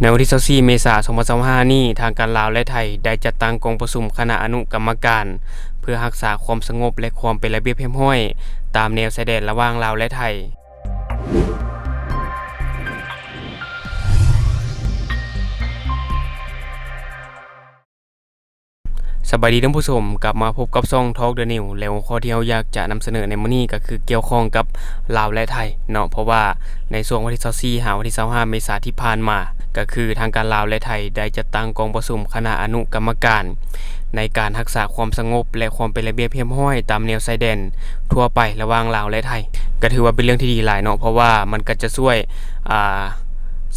ໃນວັນທີຊາວສີ່ ເມສາ ສອງພັນຊາວຫ້ານີ້, ທາງການລາວ ແລະ ໄທ ໄດ້ຈັດຕັ້ງກອງປະຊຸມຄະນະອະນຸກຳມະການ ເພື່ອຮັກສາຄວາມສະຫງົບ ແລະ ຄວາມເປັນລະບຽບຮຽບຮ້ອຍ ຕາມແນວຊາຍແດນລະຫວ່າງລາວ ແລະ ໄທ. ສະບາຍດີທ່ານຜູ້ຊົມ, ກັບມາພົບກັບຊ່ອງ Talk the News ແລະ ຫົວຂໍ້ທີ່ເຮົາຢາກຈະນຳສະເໜີໃນມື້ນີ້ກໍຄືກ່ຽວຂ້ອງກັບລາວ ແລະ ໄທເນາະ, ເພາະວ່າໃນຊ່ວງວັນທີຊາວສີ່ ຫາວັນທີຊາວຫ້າ ເມສາທີ່ຜ່ານມາ, ກໍຄືທາງການລາວ ແລະ ໄທ ໄດ້ຈັດຕັ້ງກອງປະຊຸມຄະນະອະນຸກຳມະການ ໃນການຮັກສາຄວາມສະຫງົບ ແລະ ຄວາມເປັນລະບຽບຮຽບຮ້ອຍຕາມແນວຊາຍແດນທົ່ວໄປລະຫວ່າງລາວ ແລະ ໄທ, ກໍຖືວ່າເປັນເລື່ອງທີ່ດີຫຼາຍເນາະ, ເພາະວ່າມັນກໍຈະຊ່ວຍ ອ່າ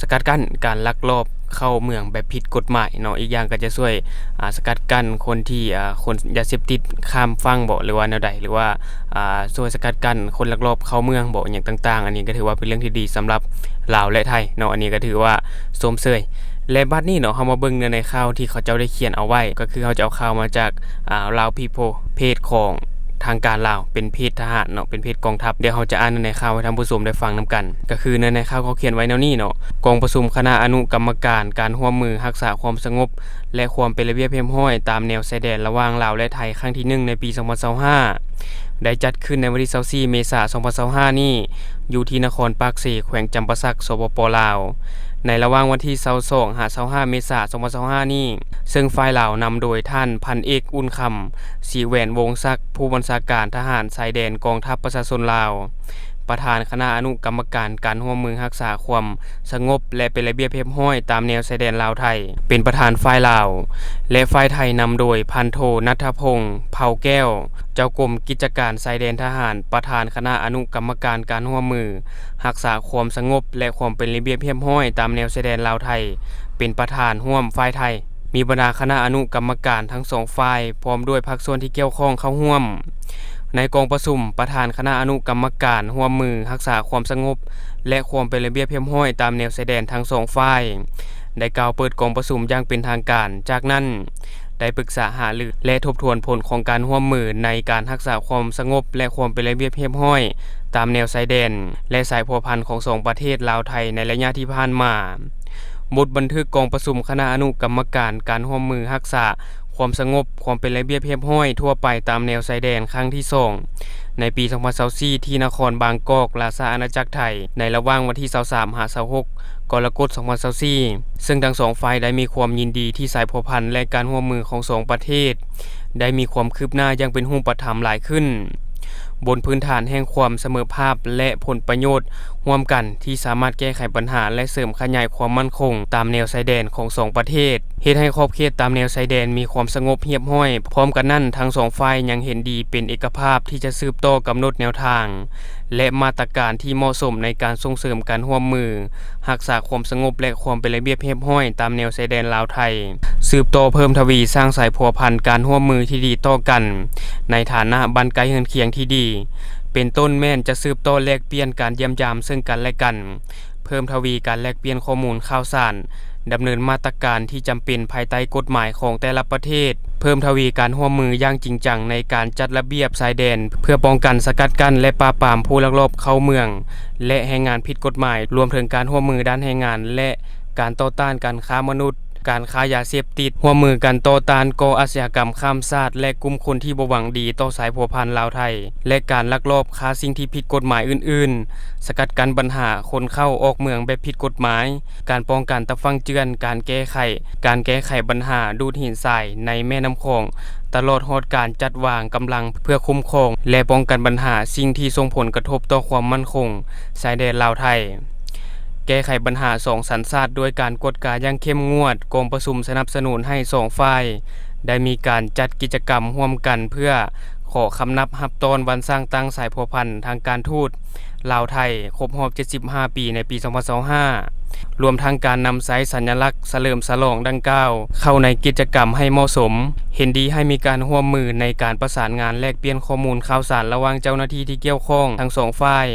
ສະກັດກັ້ນການລັກລອບ ເຂົ້າເມືອງແບບຜິດກົດໝາຍເນາະ, ອີກຢ່າງກໍຈະຊ່ວຍ ອາ ສະກັດກັ້ນຄົນທີ່ ອາ ຂົນຢາເສບຕິດຂ້າມຝັ່ງບໍ ຫຼືວ່າແນວໃດ ຫຼືວ່າ ອາ ຊ່ວຍສະກັດກັ້ນຄົນລັກລອບເຂົ້າເມືອງບໍ ຫຍັງຕ່າງໆ. ອັນນີ້ກໍຖືວ່າເປັນເລື່ອງທີ່ດີສຳລັບລາວ ແລະ ໄທເນາະ, ອັນນີ້ກໍຖືວ່າຊົມເຊີຍ. ແລະ ບັດນີ້ເນາະ, ເຮົາມາເບິ່ງເນື້ອໃນຂ່າວທີ່ເຂົາເຈົ້າໄດ້ຂຽນເອົາໄວ້, ກໍຄືເຮົາຈະເອົາຂ່າວມາຈາກ ອາ Lao People ເພຈຂອງທາງການລາວ, ເປັນເພຈທະຫານເນາະ, ເປັນເພຈກອງທັບ. ດຽວເຮົາຈະອ່ານເນື້ອໃນຂ່າວໃຫ້ທ່ານຜູ້ຊົມໄດ້ຟັງນຳກັນ. ກໍຄືເນື້ອໃນຂ່າວເຂົາຂຽນໄວ້ແນວນີ້ເນາະ, ກອງປະຊຸມຄະນະອະນຸກຳມະການການຮ່ວມມືຮັກສາຄວາມສະຫງົບ ແລະ ຄວາມເປັນລະບຽບຮຽບຮ້ອຍຕາມແນວຊາຍແດນລະຫວ່າງລາວ ແລະ ໄທ ຄັ້ງທີໜຶ່ງ ໃນປີສອງພັນຊາວຫ້າ ໄດ້ຈັດຂຶ້ນໃນວັນທີຊາວສີ່ ເມສາ ສອງພັນຊາວຫ້ານີ້ ຢູ່ທີ່ນະຄອນປາກເຊ ແຂວງຈຳປາສັກ ສປປ ລາວ ໃນລະຫວ່າງວັນທີຊາວສອງ ຫາ ຊາວຫ້າ ເມສາ ສອງພັນຊາວຫ້ານີ້, ເຊິ່ງຝ່າຍລາວນຳໂດຍທ່ານພັນເອກ ອຸ່ນຄຳ ສີແຫວນວົງສັກ ຜູ້ບັນຊາການທະຫານຊາຍແດນກອງທັບປະຊາຊົນລາວ, ປະທານຄະນະອະນຸກຳມະການການຮ່ວມມືຮັກສາຄວາມສະຫງົບ ແລະ ເປັນລະບຽບຮຽບຮ້ອຍຕາມແນວຊາຍແດນລາວ-ໄທ ເປັນປະທານຝ່າຍລາວ ແລະ ຝ່າຍໄທນຳໂດຍພັນໂທ ນັດທະພົງ ເພົາແກ້ວ ເຈົ້າກົມກິດຈະການຊາຍແດນທະຫານ, ປະທານຄະນະອະນຸກຳມະການການຮ່ວມມືຮັກສາຄວາມສະຫງົບ ແລະ ຄວາມເປັນລະບຽບຮຽບຮ້ອຍຕາມແນວຊາຍແດນລາວ-ໄທ ເປັນປະທານຮ່ວມຝ່າຍໄທ. ມີບັນດາຄະນະອະນຸກຳມະການທັງສອງຝ່າຍ ພ້ອມດ້ວຍພາກສ່ວນທີ່ກ່ຽວຂ້ອງເຂົ້າຮ່ວມ. ໃນກອງປະຊຸມ, ປະທານຄະນະອະນຸກຳມະການຮ່ວມມືຮັກສາຄວາມສະຫງົບ ແລະ ຄວາມເປັນລະບຽບຮຽບຮ້ອຍຕາມແນວຊາຍແດນທັງສອງຝ່າຍ ໄດ້ກ່າວເປີດກອງປະຊຸມຢ່າງເປັນທາງການ. ຈາກນັ້ນ, ໄດ້ປຶກສາຫາລື ແລະ ທົບທວນຜົນຂອງການຮ່ວມມືໃນການຮັກສາຄວາມສະຫງົບ ແລະ ຄວາມເປັນລະບຽບຮຽບຮ້ອຍຕາມແນວຊາຍແດນ ແລະ ສາຍພົວພັນຂອງສອງປະເທດລາວ-ໄທ ໃນໄລຍະທີ່ຜ່ານມາ. ບົດບັນທຶກກອງປະຊຸມຄະນະອະນຸກຳມະການການຮ່ວມມືຮັກສາຄວາມສະຫງົບ, ຄວາມເປັນລະບຽບຮຽບຮ້ອຍທົ່ວໄປຕາມແນວຊາຍແດນຄັ້ງທີສອງ ໃນປີສອງພັນຊາວສີ່ ທີ່ນະຄອນບາງກອກ, ລາຊາອານາຈັກໄທ ໃນລະຫວ່າງວັນທີຊາວສາມ ຫາ ຊາວຫົກ ກໍລະກົດ ສອງພັນຊາວສີ່ ເຊິ່ງທັງສອງຝ່າຍໄດ້ມີຄວາມຍິນດີທີ່ສາຍພົວພັນ ແລະ ການຮ່ວມມືຂອງສອງປະເທດ ໄດ້ມີຄວາມຄືບໜ້າຢ່າງເປັນຮູບປະທຳຫຼາຍຂຶ້ນ ບົນພື້ນຖານແຫ່ງຄວາມສະເໝີພາບ ແລະ ຜົນປະໂຫຍດຮ່ວມກັນທີ່ສາມາດແກ້ໄຂບັນຫາ ແລະ ເສີມຂະຫຍາຍຄວາມໝັ້ນຄົງຕາມແນວຊາຍແດນຂອງສອງປະເທດ, ເຮັດໃຫ້ຂອບເຂດຕາມແນວຊາຍແດນມີຄວາມສະຫງົບຮຽບຮ້ອຍ. ພ້ອມກັນນັ້ນ, ທັງສອງຝ່າຍຍັງເຫັນດີເປັນເອກະພາບທີ່ຈະສືບຕໍ່ກຳນົດແນວທາງ ແລະ ມາດຕະການທີ່ເໝາະສົມໃນການສົ່ງເສີມການຮ່ວມມື ຮັກສາຄວາມສະຫງົບ ແລະ ຄວາມເປັນລະບຽບຮຽບຮ້ອຍຕາມແນວຊາຍແດນລາວ-ໄທ, ສືບຕໍ່ເພີ່ມທະວີສ້າງສາຍພົວພັນການຮ່ວມມືທີ່ດີຕໍ່ກັນ ໃນຖານະບ້ານໃກ້ເຮືອນຄຽງທີ່ດີ, ເປັນຕົ້ນແມ່ນຈະສືບຕໍ່ແລກປ່ຽນການຢ້ຽມຢາມເຊິ່ງກັນ ແລະ ກັນ, ເພີ່ມທະວີການແລກປ່ຽນຂໍ້ມູນຂ່າວສານ, ດຳເນີນມາດຕະການທີ່ຈຳເປັນພາຍໃຕ້ກົດໝາຍຂອງແຕ່ລະປະເທດ, ເພີ່ມທະວີການຮ່ວມມືຢ່າງຈິງຈັງໃນການຈັດລະບຽບຊາຍແດນ ເພື່ອປ້ອງກັນ, ສະກັດກັ້ນ ແລະ ປາບປາມຜູ້ລັກລອບເຂົ້າເມືອງ ແລະ ແຮງງານຜິດກົດໝາຍ, ລວມເຖິງການຮ່ວມມືດ້ານແຮງງານ ແລະ ການຕໍ່ຕ້ານການຄ້າມະນຸດ, ການຄ້າຢາເສບຕິດ, ຮ່ວມມືກັນຕໍ່ຕ້ານກໍ່ອາຊະຍາກຳຂ້າມຊາດ ແລະ ກຸ່ມຄົນທີ່ບໍ່ຫວັງດີຕໍ່ສາຍພົວພັນລາວ-ໄທ ແລະ ການລັກລອບຄ້າສິ່ງທີ່ຜິດກົດໝາຍອື່ນໆ, ສະກັດກັ້ນບັນຫາຄົນເຂົ້າອອກເມືອງແບບຜິດກົດໝາຍ, ການປ້ອງກັນຕາຝັ່ງເຈື່ອນ, ການແກ້ໄຂ, ການແກ້ໄຂບັນຫາດູດຫີນຊາຍໃນແມ່ນ້ຳຂອງ, ຕະຫຼອດຮອດການຈັດວາງກຳລັງເພື່ອຄຸ້ມຄອງ ແລະ ປ້ອງກັນບັນຫາສິ່ງທີ່ສົ່ງຜົນກະທົບຕໍ່ຄວາມໝັ້ນຄົງຊາຍແດນລາວ-ໄທ. ແກ້ໄຂບັນຫາສອງສັນຊາດດ້ວຍການກວດກາຢ່າງເຂັ້ມງວດ, ກອງປະຊຸມສະໜັບສະໜູນໃຫ້ສອງຝ່າຍໄດ້ມີການຈັດກິດຈະກຳຮ່ວມກັນເພື່ອ ຂໍຄຳນັບຮັບຕ້ອນວັນສ້າງຕັ້ງສາຍພົວພັນທາງການທູດລາວ-ໄທ ຄົບຮອບເຈັດສິບຫ້າປີ ໃນປີສອງພັນຊາວຫ້າ ລວມທັງການນຳໃຊ້ສັນຍາລັກສະເຫຼີມສະຫຼອງດັ່ງກ່າວເຂົ້າໃນກິດຈະກຳໃຫ້ເໝາະສົມ. ເຫັນດີໃຫ້ມີການຮ່ວມມືໃນການປະສານງານແລກປ່ຽນຂໍ້ມູນຂ່າວສານລະຫວ່າງເຈົ້າໜ້າທີ່ທີ່ກ່ຽວຂ້ອງທັງສອງຝ່າຍ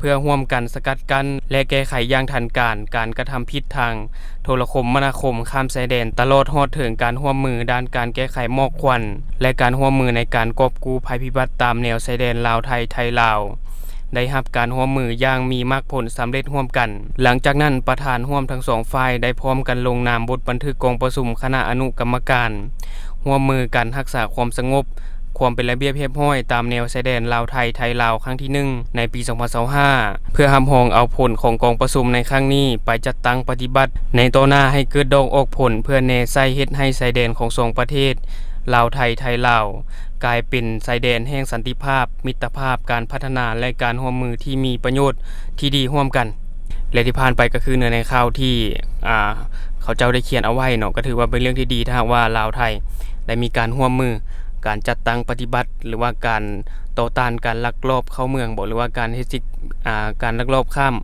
ເພື່ອຮ່ວມກັນສະກັດກັ້ນ ແລະ ແກ້ໄຂຢ່າງທັນການການກະທຳຜິດທາງ ໂທລະຄົມມະນາຄົມຂ້າມຊາຍແດນ, ຕະຫຼອດຮອດເຖິງການຮ່ວມມືດ້ານການແກ້ໄຂໝອກຄວັນ ແລະ ການຮ່ວມມືໃນການກອບກູ້ໄພພິບັດຕາມແນວຊາຍແດນລາວ-ໄທ, ໄທ-ລາວ, ໄດ້ຮັບການຮ່ວມມືຢ່າງມີໝາກຜົນສຳເລັດຮ່ວມກັນ. ຫຼັງຈາກນັ້ນ, ປະທານຮ່ວມທັງສອງຝ່າຍໄດ້ພ້ອມກັນລົງນາມບົດບັນທຶກກອງປະຊຸມຄະນະອະນຸກຳມະການຮ່ວມມືກັນຮັກສາຄວາມສະຫງົບ, ຄວາມເປັນລະບຽບຮຽບຮ້ອຍຕາມແນວຊາຍແດນລາວໄທ, ໄທລາວ ຄັ້ງທີໜຶ່ງ ໃນປີສອງພັນຊາວຫ້າ ເພື່ອຮັບຮອງເອົາຜົນຂອງກອງປະຊຸມໃນຄັ້ງນີ້ໄປຈັດຕັ້ງປະຕິບັດໃນຕໍ່ໜ້າໃຫ້ເກີດດອກອອກຜົນ ເພື່ອແນໃສ່ເຮັດໃຫ້ຊາຍແດນຂອງສອງປະເທດ ລາວໄທ, ໄທລາວ ກາຍເປັນຊາຍແດນແຫ່ງສັນຕິພາບ, ມິດຕະພາບ, ການພັດທະນາ ແລະ ການຮ່ວມມືທີ່ມີປະໂຫຍດທີ່ດີຮ່ວມກັນ. ແລະ ທີ່ຜ່ານໄປກໍຄືເນື້ອໃນຂ່າວທີ່ ອ່າ ເຂົາເຈົ້າໄດ້ຂຽນເອົາໄວ້ເນາະ, ກໍຖືວ່າເປັນເລື່ອງທີ່ດີ ຖ້າຫາກວ່າລາວໄທໄດ້ມີການຮ່ວມມື ການຈັດຕັ້ງປະຕິບັດ ຫຼືວ່າການຕໍ່ຕ້ານການລັກລອບເຂົ້າເມືອງບໍ ຫຼືວ່າການເຮັດສິດ ອ່າ ການລັກລອບຂ້າມ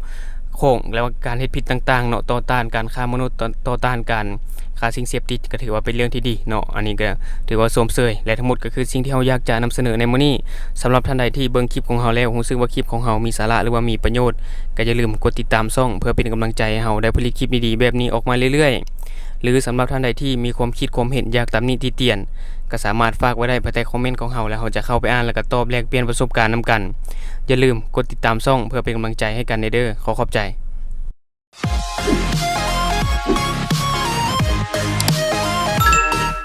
ຂອງ ແລະ ວ່າການເຮັດຜິດຕ່າງໆເນາະ, ຕໍ່ຕ້ານການຄ້າມະນຸດ, ຕໍ່ ຕໍ່ຕ້ານການຄ້າສິ່ງເສບຕິດ ກໍຖືວ່າເປັນເລື່ອງທີ່ດີເນາະ. ອັນນີ້ກໍຖືວ່າຊົມເຊີຍ ແລະ ທັງໝົດກໍຄືສິ່ງທີ່ເຮົາຢາກຈະນຳສະເໜີໃນມື້ນີ້. ສຳລັບທ່ານໃດທີ່ເບິ່ງຄລິບຂອງເຮົາແລ້ວ ຮູ້ສຶກວ່າຄລິບຂອງເຮົາມີສາລະ ຫຼືວ່າມີປະໂຫຍດ, ກໍຢ່າລືມກົດຕິດຕາມຊ່ອງ ເພື່ອເປັນກຳລັງໃຈໃຫ້ເຮົາໄດ້ຜະລິດຄລິບດີໆແບບນີ້ອອກມາເລື້ອຍໆ. ຫຼື ສຳລັບທ່ານໃດທີ່ມີຄວາມຄິດຄວາມເຫັນ ຢາກຕຳໜິຕິຕຽນ ກໍສາມາດຝາກໄວ້ໄດ້ພາຍໃຕ້ຄອມເມັນຂອງເຮົາ ແລ້ວເຮົາຈະເຂົ້າໄປອ່ານ ແລ້ວກໍຕອບແລກປ່ຽນປະສົບການນຳກັນ. ຢ່າລືມກົດຕິດຕາມຊ່ອງ ເພື່ອເປັນກຳລັງໃຈໃຫ້ກັນແດ່ເດີ. ຂໍຂອບໃຈ.